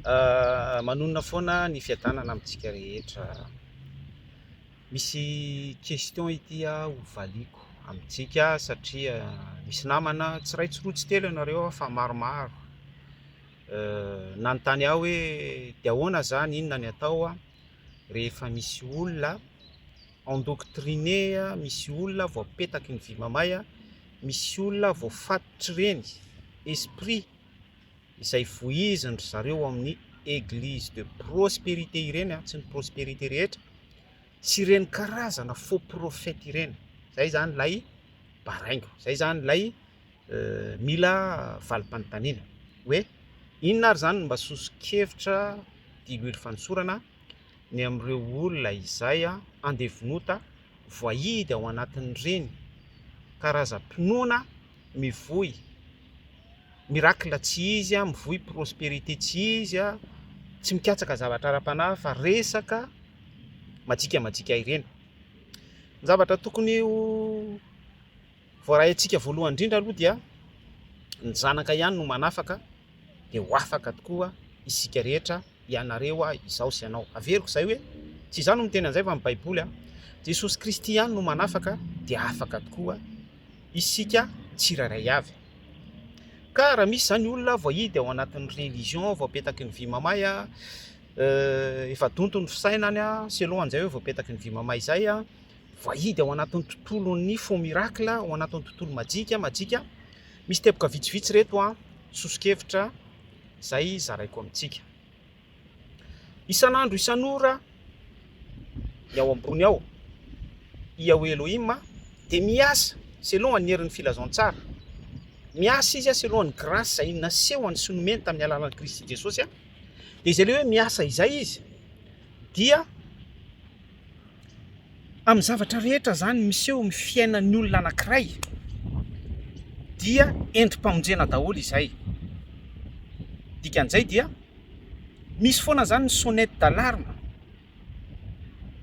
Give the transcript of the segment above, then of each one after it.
Manonona foana ny fiadanana amintsika rehetra. Misy question ity ho valiako amintsika satria misy namana tsy iray tsy roa tsy telo ianareo fa maromaro nanontany ahy hoe dia ahoana izany, inona ny atao rehefa misy olona endoctriné, misy olona voapetaky ny vy mamay, misy olona voafatotr'ireny esprit izay voizin-dry zareo ao amin'ny Eglise de prospérité ireny, tsy ny prospérité rehetra, sy ireny karazana faux prophète ireny. Izay izany ilay baraingo, izay izany ilay mila valim-panontaniana hoe inona ary izany no mba soso-kevitra diloilo fanosorana ny amin'ireo olona izay andevonota voahidy ao anatin'ireny karazam-pinoana mivoy miracle tsy izy, mivoy prospérité tsy izy, tsy mikatsaka zavatra ara-panahy fa resaka majika majika ireny. Ny zavatra tokony ho voaray antsika voalohany indrindra aloha dia ny zanaka ihany no manafaka dia ho afaka tokoa isika rehetra, ianareo, izaho sy ianao. Averiko izay hoe tsy izaho no miteny an'izay fa ny baiboly. Jesosy Kristy ihany no manafaka dia afaka tokoa isika tsirairay avy. Ka raha misy izany olona voahidy ao anatin'ny religion, voapetaky ny vy mamay, efa donto ny fisainany, selon an'izay hoe voapetaky ny vy mamay izay, voahidy ao anatin'ny tontolon'ny faux miracle, ao anatin'ny tontolo majika, majika. Misy teboka vitsivitsy ireto soso-kevitra izay zaraiko amintsika. Isan'andro isan'ora ny ao ambony ao, Yahweh Elohim dia miasa selon ny herin'ny filazantsara. Miasa izy selon ny grâce izay nasehony sy nomeny tamin'ny alalan'i Kristy Jesosy. Dia izay ilay hoe miasa izay izy dia amin'ny zavatra rehetra izany miseho amin'ny fiainan'ny olona anankiray dia endri-pamonjena daholo izay. Dikan'izay dia misy foana izany ny sonnette d'alarme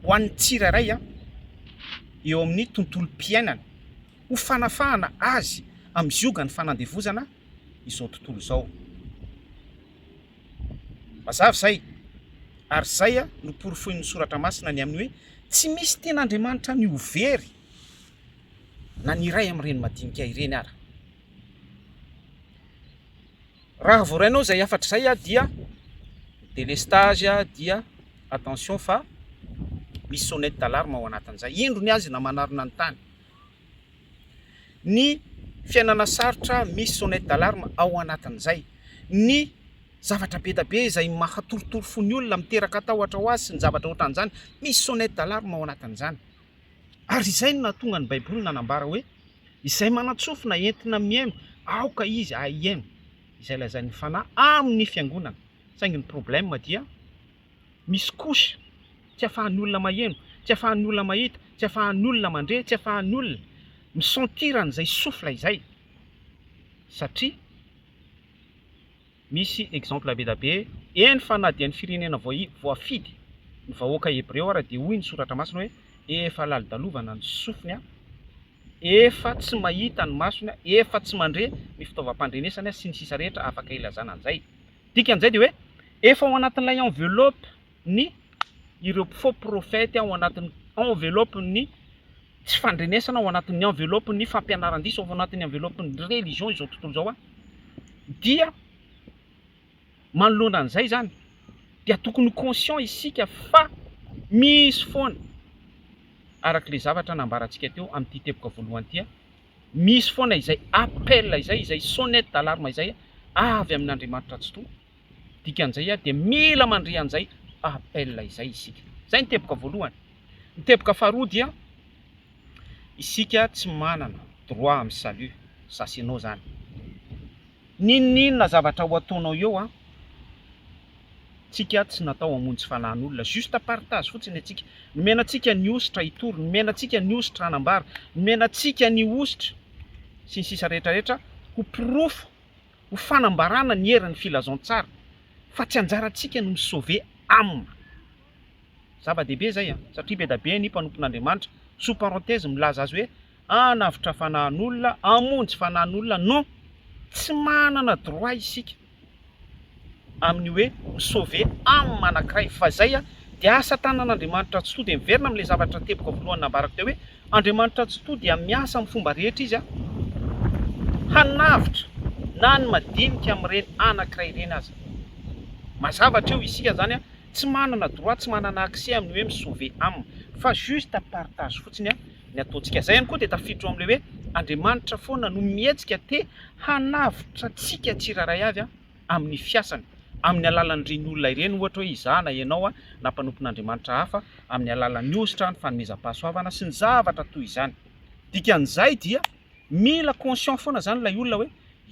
ho an'ny tsirairay eo amin'ny tontolom-piainany ho fanafahana azy amin'ny ziogan'ny fanandevozana izao tontolo izao. Mazava izay, ary izay no porofoin'ny Soratra Masina ny amin'ny hoe tsy misy tian'Andriamanitra ny ho very na ny iray amin'ireny madinika ireny ara. Raha voarainao izay hafatra izay dia délestage dia attention fa misy sonnette d'alarme ao anatin'izay. Indro ny azy na manarona ny tany. Ny fiainana sarotra misy sonnette d'alarme ao anatin'izay. Ny zavatra be da be izay mahatorotoro fo ny olona, miteraka tahotra ho azy sy ny zavatra ohatran'izany, misy sonnette d'alarme ao anatin'izany. Ary izay no nahatonga ny Baiboly nanambara hoe, Izay manan-tsofina entina mihaino, aoka izy hahihaino izay lazain'ny Fanahy amin'ny fiangonana. Saingy ny problème dia misy couche tsy afahan'ny olona maheno, tsy afahan'ny olona mahita, tsy afahan'ny olona mandre, tsy afahan'ny olona mi-sentir an'izay souffle izay. Satria misy exemple be da be, eny fa na dia ny firenena voafidy, ny vahoaka hebreo ara dia hoy ny soratra masina hoe efa lalodalovana ny sofiny, efa tsy mahita ny masony, efa tsy mandre ny fitaovam-pandrenesany sy ny sisa rehetra afaka ilazana an'izay. Dikan'izay dia hoe efa ao anatin'ilay enveloppe ny ireo faux prophètes ao anatin'ny enveloppe ny tsy fandrenesana, ao anatin'ny enveloppe ny fampianaran-diso, ao anatin'ny enveloppe ny religion izao tontolo izao dia manoloana an'izay izany dia tokony ho conscient isika fa misy foana araka ilay zavatra nambarantsika teo amin'ity teboka voalohany ity Misy foana izay appel izay, izay sonnette d'alarme izay avy amin'Andriamanitra Tsitoha. Dikan'izay dia mila mandre an'izay appel izay isika. Izay ny teboka voalohany. Ny teboka faharoa dia isika tsy manana droit amin'ny salut, za sy ianao izany. N'inon'inona zavatra ho ataonao eo an, tsika tsy natao hamonjy fanahin'olona, juste partage fotsiny antsika, nomena antsika ny hosotra hitory, nomena antsika ny hosotra hanambara, nomena antsika ny hosotra sy ny sisa rehetra rehetra ho porofo, ho fanambarana ny herin'ny filazantsara, fa tsy anjarantsika no mi-sauver âme. Zava-dehibe izay an, satria be da be ny mpanompon'Andriamanitra, sous parenthèse milaza azy hoe hanavotra fanahin'olona, hamonjy fanahin'olona, non, tsy manana droit isika. amin'ny hoe mi-sauver âme anankiray fa izay dia asa tanan'Andriamanitra Tsitoha dia miverina amin'ilay zavatra teboka voalohany nambarako teo hoe Andriamanitra Tsitoha dia miasa amin'ny fomba rehetra Izy hanavotra na ny madinika amin'ireny anankiray ireny aza. Mazava hatreo isika izany tsy manana droit, tsy manana accès amin'ny hoe mi-sauver âme fa juste partage fotsiny ny ataontsika. Izay ihany koa dia tafiditra ao amin'ilay hoe Andriamanitra foana no mihetsika te hanavotra antsika tsirairay avy amin'ny fiasany, amin'ny alalan'ireny olona ireny, ohatra hoe izaho na ianao na mpanompon'Andriamanitra hafa, amin'ny alalan'ny hosotra, ny fanomezam-pahasoavana sy ny zavatra toy izany. Dikan'izay dia mila conscient foana izany ilay olona hoe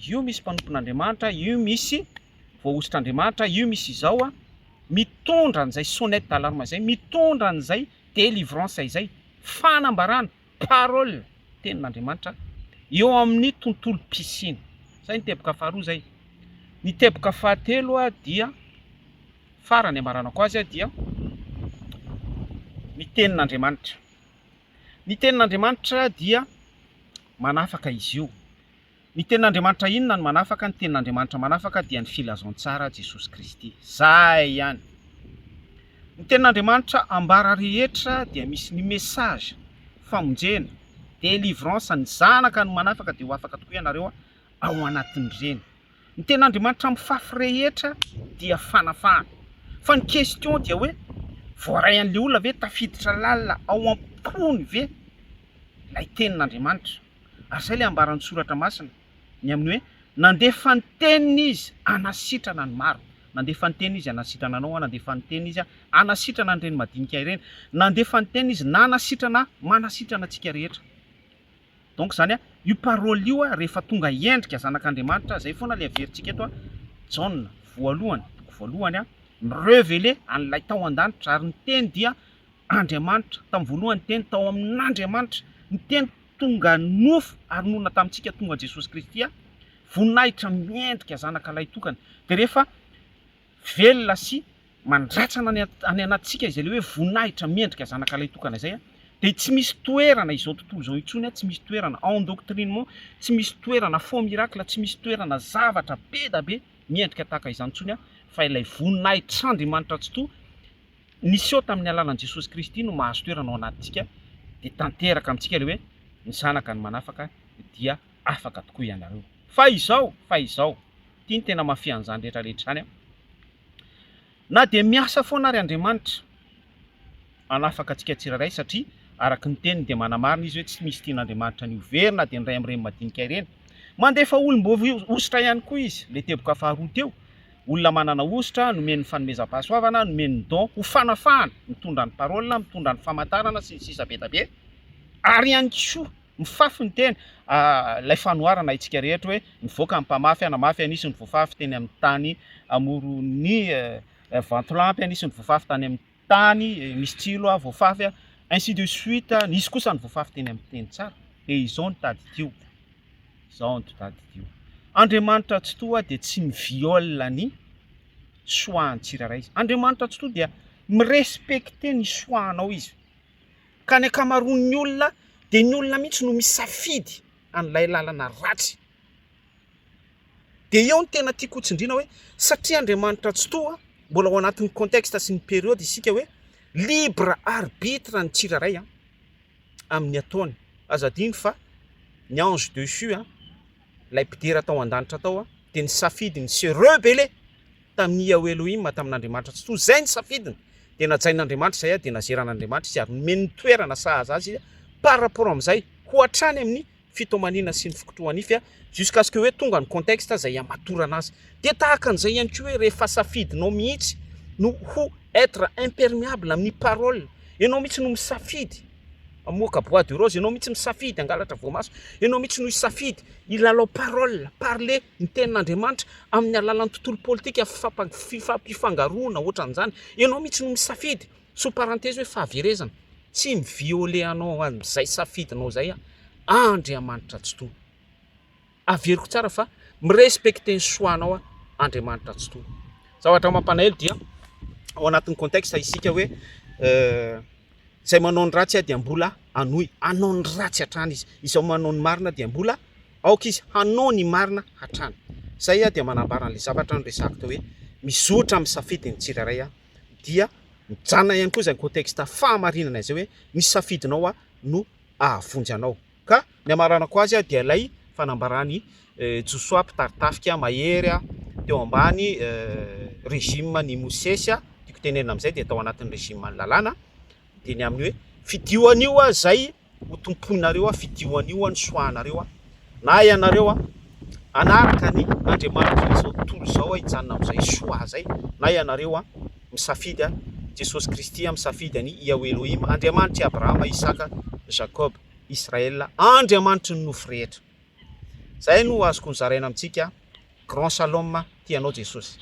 io misy mpanompon'Andriamanitra, io misy voahosotr'Andriamanitra, io misy izao, mitondra an'izay sonnette d'alarme izay, mitondra an'izay délivrance izay, fanambarana, parole, tenin'Andriamanitra eo amin'ny tontolom-pisiana. Izay ny teboka faharoa izay. Ny teboka fahatelo dia farany amaranako azy dia ny tenin'Andriamanitra. Ny tenin'Andriamanitra dia manafaka izy io. Ny tenin'Andriamanitra inona no manafaka? Ny tenin'Andriamanitra manafaka dia ny filazantsara Jesosy Kristy. Zay ihany. Ny tenin'Andriamanitra ambara rehetra dia misy ny message, famonjena, délivrance, ny zanaka no manafaka dia ho afaka tokoa ianareo ao anatin'ireny. Ny tenin'Andriamanitra mifafy rehetra dia fanafahana. Fa ny question dia hoe voaray an'ilay olona ve, tafiditra lalina ao am-pony ve ilay tenin'Andriamanitra? Ary izay ilay ambaran'ny Soratra Masina, ny amin'ny hoe, Nandefa ny Teniny Izy hanasitrana ny maro. Nandefa ny Teniny Izy hanasitrana anao, nandefa ny Teniny Izy hanasitrana an'ireny madinika ireny, nandefa ny Teniny Izy nanasitrana, manasitrana antsika rehetra. Donc izany, io parole io rehefa tonga endrika zanak'Andriamanitra, izay foana ilay averintsika eto, Jaona voalohany, toko voalohany, mi-reveler an'ilay tao an-danitra, ary ny Teny dia Andriamanitra, tamin'ny voalohany ny Teny tao amin'Andriamanitra, ny Teny tonga nofo ary nonina tamintsika, tonga Jesosy Kristy, voninahitra miendrika zanaka lahitokana. Dia rehefa velona sy mandratsana any any anatintsika izay ilay hoe voninahitra miendrika zanaka lahitokana izay, dia tsy misy toerana izao tontolo izao intsony, tsy misy toerana endoctrinement, tsy misy toerana faux miracle, tsy misy toerana zavatra be da be miendrika tahaka izany intsony, fa ilay voninahitr'Andriamanitra Tsitoha niseho tamin'ny alalan'i Jesosy Kristy no mahazo toerana ao anatintsika dia tanteraka amintsika ilay hoe ny zanaka no manafaka dia afaka tokoa ianareo. Fa izao, fa izao, ity no tena mafia an'izany rehetra rehetra izany an, na dia miasa foana ary Andriamanitra hanafaka antsika tsirairay satria araka ny teniny dia manamarina izy hoe tsy misy tian'Andriamanitra ny ho very na dia ny ray amin'ireny madinika ireny. Mandefa olom-boahosotra ihany koa izy, ilay teboka faharoa teo, Olona manana hosotra, nomeny ny fanomezam-pahasoavana, nomeny ny don ho fanafahana, mitondra ny parole, mitondra ny famantarana sy ny sisa be da be, ary ihany koa mifafy ny teny, ilay fanoharana haintsika rehetra hoe nivoaka ny mpamafy hanamafy, nisy ny voafafy teny amin'ny tany amoron'ny vantolampy, nisy ny voafafy tany amin'ny tany misy tsilo voafafy, ainsi de suite, nisy kosa ny voafafy teny amin'ny teny tsara, dia izao no tadidio. Izao no tadidio. Andriamanitra Tsitoha dia tsy mi-viole ny choix-n'ny tsirairay izy. Andriamanitra Tsitoha dia mi-respecter ny choix-nao izy. Ka ny ankamaroan'ny olona dia ny olona mihitsy no misafidy an'ilay lalana ratsy. Dia eo no tena tiako hotsindriana hoe satria Andriamanitra Tsitoha mbola ao anatin'ny contexte sy ny période isika hoe libre arbitre ny tsirairay an. amin'ny ataony. Aza adino fa ny ange dechu, ilay mpidera tao an-danitra tao, dia nisafidy ny se rebeller tamin'i Yahweh Elohim, tamin'Andriamanitra Tsitoha. Izay ny safidiny. Dia najain'Andriamanitra izay, dia nazeran'Andriamanitra izy ary nomeny ny toerana sahaza azy izy par rapport amin'izay ho hatrany amin'ny fitomanina sy ny fikotroha-nify jusqu'à ce que hoe tonga ny contexte izay hamatorana azy. Dia tahaka an'izay ihany koa hoe rehefa safidinao mihitsy no ho être imperméable amin'ny parole, ianao mihitsy no misafidy hamoaka bois de rose, ianao mihitsy misafidy hangalatra voamaso, ianao mihitsy no hisafidy hilalao parole, parler ny tenin'Andriamanitra amin'ny alalan'ny tontolo politika fifampifangaroana ohatran'izany, ianao mihitsy no misafidy Sous parenthèse hoe fahaverezana, tsy mi-violer anao amin'izay safidinao izay Andriamanitra Tsitoha. Averiko tsara fa mi-respecter ny choix-nao Andriamanitra Tsitoha. Zavatra mampalahelo dia ao anatin'ny contexte isika hoe izay manao ny ratsy dia mbola hanohy hanao ny ratsy hatrany izy, izao manao ny marina dia mbola aoka izy hanao ny marina hatrany. Izay dia manambara an'ilay zavatra noresahako teo hoe mizotra amin'ny safidy ny tsirairay dia mijanona ihany koa izany contexte fahamarinana izay hoe ny safidinao no ahavonjy anao. Ka ny hamaranako azy dia ilay fanambaran'i Josoa mpitari-tafika mahery teo ambany régime n'i Mosesy, tiako tenenina amin'izay dia tao anatin'ny régime ny lalàna, dia ny amin'ny hoe fidio an'io izay ho tompoinareo, fidio an'io ny soahanareo, na ianareo hanaraka ny Andriamanitr'izao tontolo izao hijanona amin'izay soa izay, na ianareo misafidy Jesosy Kristy, misafidy an'i Yahweh Elohim, Andriamanitr'i Abrahama, Isaka, Jacob, Israel, Andriamanitry ny nofo rehetra. Izay no azoko nozaraina amintsika. Grand Shalom, tia anao Jesosy.